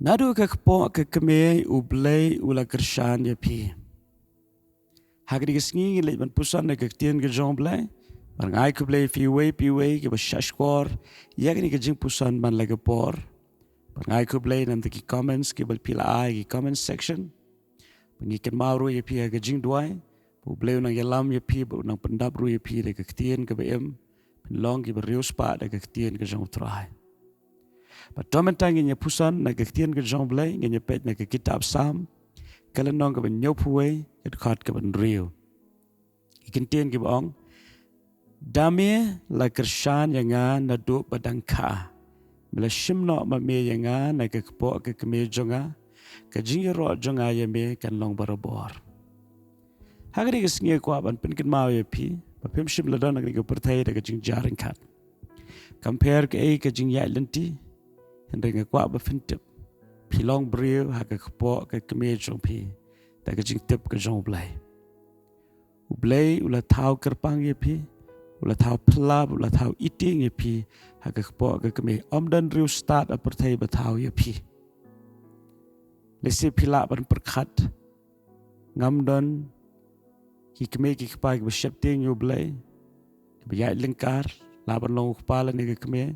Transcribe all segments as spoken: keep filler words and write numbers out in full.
Naduh ka kpoh ka kmie U Blei u la kyrshan ïa phi. Ha kane ka sngi ngi leit ban puson na ka ktien ka jong U Blei. Bad nga ai khublei ïa phi uwei pa uwei kiba shah shkor ïa kane ka jingpuson man la ka por. Bad nga ai khublei namar ki comments kiba phi la ai ha ki comment section. Bad ngi kynmaw ruh ïa phi ha ka jingduwai. Ba U Blei u nang ïalam ïa phi, ba u nang pyndap ruh ïa phi da ka ktien kaba im, pynlong kiba riewspah da ka ktien ka jong U Trai. Bad to mynta ngin ïa puson na ka ktien ka jong U Blei, ngin ïa peit na ka kitab Salm, ka lynnong kaba hynñiewphew wei, ka dkhot kaba hynriew. Ki kyntien kiba ong: Da me la kyrshan ïa nga naduh ba dang kha. Me la shim noh ma me ïa nga na ka kpoh ka kmie jong nga. Ka jingïaroh jong nga ïa me kan long barabor. Ha kane ka sngi nga kwah ban pynkynmaw ïa phi ba phim shym la don ha kane ka pyrthei da ka jingjia ryngkat. Kam pher kaei ka jingïaid lynti, hynrei nga kwah ba phin tip, phi long briew ha ka kpoh ka kmie jong phi da ka jingtip ka jong U Blei. U Blei u la thaw kyrpang ïa phi, u la thaw phylla, u la thaw ïing ïa phi ha ka kpoh ka kmie. Ym don riewstad ha pyrthei ba thaw ïa phi. Lehse phi lah ban pyrkhat, ngam don ki kmie ki kpa kiba sheptieng ïa U Blei, kiba ïaid lyngkar, lah ban long u kpa lane ka kmie.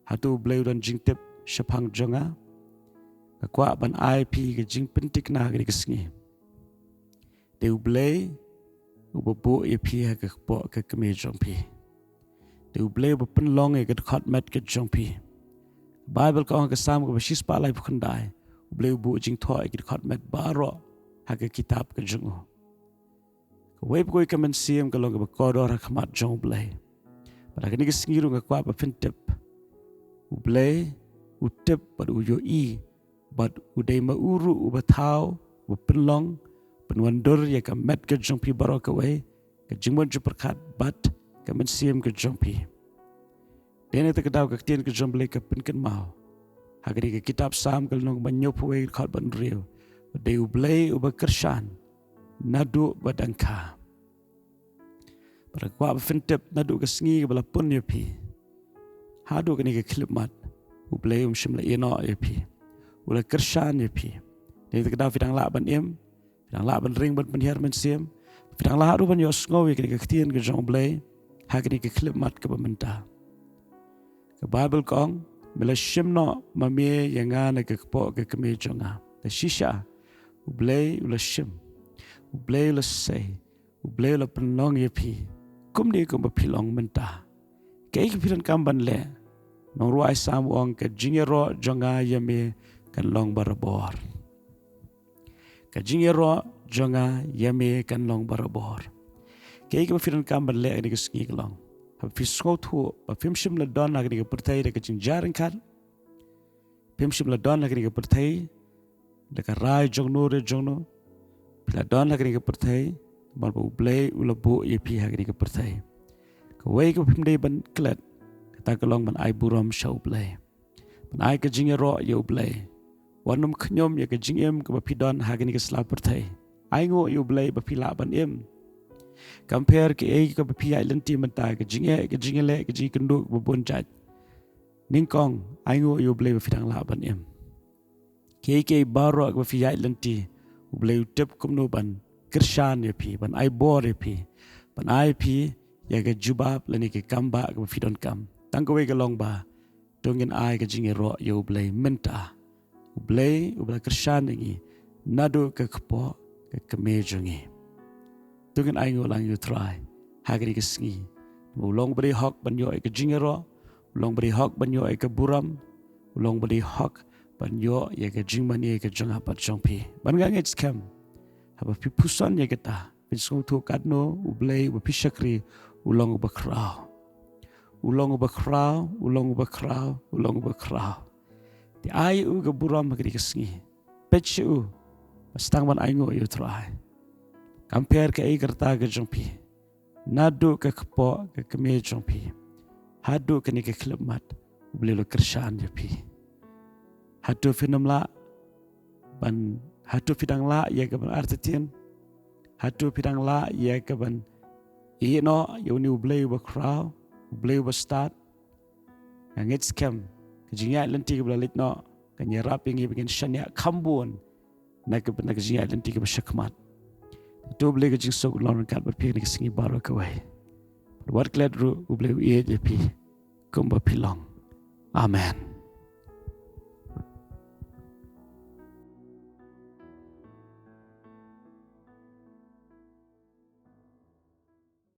Hato U Blei u don jingtip shaphang jong nga? Nga kwah ban ai phi ka jingpynthikna ha kane ka sngi. Dei U Blei uba buh ïa phi ha ka kpoh ka kmie jong phi. Dei U Blei uba pynlong ïa ka dkhot met ka jong phi. Baibl ka ong ha ka Salm kaba shispah laiphew khyndai, U Blei u buh jingthoh ïa ki dkhot met baroh ha ka kitab ka jong u. Kawei pa kawei ka mynsiem ka long kaba kordor ha khmat jong U Blei. Bad ha kane ka sngi ruh nga kwah ba phin tip, U Blei u tip bad u ïohi, bad u dei ma u ruh uba thaw, uba pynlong, pynwandur ïa ka met ka jong phi baroh kawei, ka jingmut jingpyrkhat bad ka mynsiem ka jong phi. Dei na kata ka daw ka ktien ka jong U Blei ka pynkynmaw ha kane ka kitab Salm ka lynnong ba hynñiewphew wei, dkhot ba hynriew, ba dei U Blei uba kyrshan naduh ba dang kha. Bad nga kwah ba phin tip, naduh ka sngi kaba la pun ïa phi haduh kane ka khyllipmat, U Blei um shym la ïehnoh ïa phi. U la kyrshan ïa phi. Dei na kata ka daw phi dang lah ban im, phi dang lah ban ring ban pynhiar mynsiem, phi dang lah ruh ban ïohsngew ïa kane ka ktien ka jong U Blei ha kane ka khyllipmat kaba mynta. Ka Baibl ka ong: Me la shim noh ma me ïa nga na ka kpoh ka kmie jong nga. Da shisha U Blei u la shim, U Blei u la sei, U Blei u la pynlong ïa phi kumne kumba phi long mynta. Kaei ka phi donkam ban leh? Nongrwai Salm u ong: Ka jingïaroh jong nga ïa me kan long barabor. Ka jingïaroh jong nga ïa me kan long barabor. Kaei kaba phi donkam ban leh ha kane ka sngi ka long, haba phi sngewthuh ba phim shym la don ha kane ka pyrthei da ka jingjia ryngkat, phim shym la don ha kane ka pyrthei da ka rai jongno re jongno. Phi la don ha kane ka pyrthei namar ba U Blei u la buh ïa phi ha kane ka pyrthei. Kawei kaba phim dei ban klet, kata ka long ban ai burom sha U Blei, ban ai ka jingïaroh ïa U Blei. Wat nym khñium ïa ka jingim kaba phi don ha kane ka sla pyrthei. Ainguh ïa U Blei ba phi lah ban im. Kam pher kaei kaba phi ïaid lynti mynta, ka jingeh, ka jingïaleh, ka jingïakynduh kaba bun jait, nyngkong, ainguh ïa U Blei ba phi dang lah ban im. Kaei kaei baroh kaba phi ïaid lynti, U Blei u tip kumno ban kyrshan ïa phi, ban ai bor ïa phi, ban ai phi ïa ka jubab lane ka kambah kaba phi donkam. Tang kawei ka long ba to ngin ai ka jingïaroh ïa U Blei mynta. U Blei uba la kyrshan ïa ngi naduh ka kpoh ka kmie jong ngi. To ngin ainguh lang ïa U Trai ha kane ka sngi. U long uba dei hok ban ïoh ïa ka jingïaroh, u long uba dei hok ban ïoh ïa ka burom, u long uba dei hok ban ïoh ïa ka jingmane ka jong nga bad jong phi. Bad nga ngeit skhem, haba phi puson ïa kata, phin sngewthuh katno U Blei uba phi shakri u long uba khraw. U long uba khraw, u long uba khraw, u long uba khraw. Te ai ïa u ka burom ha kane ka sngi. Peit sha u, bad sdang ban ainguh ïa U Trai. Kam pher kaei ka rta ka jong phi, naduh ka kpoh ka kmie jong phi haduh kane ka khyllipmat, U Blei u la kyrshan ïa phi. Hato phin ym lah ban, hato phi dang lah ïa ka ban artatien? Hato phi dang lah ïa ka ban ïehnoh ïa une U Blei uba khraw, U Blei uba stad? Nga ngeit skhem ka jingïaid lynti kaba la leit noh, Kan ïarap ïa ngi ba ngin shaniah kham bun na ka, na ka jingïaid lynti kaba shakhmat. To U Blei ka jingsuk un long ryngkat bad phi ha kane ka sngi baroh kawei. Bad wat klet ruh, U Blei u ïeit ïa phi kumba phi long. Amen.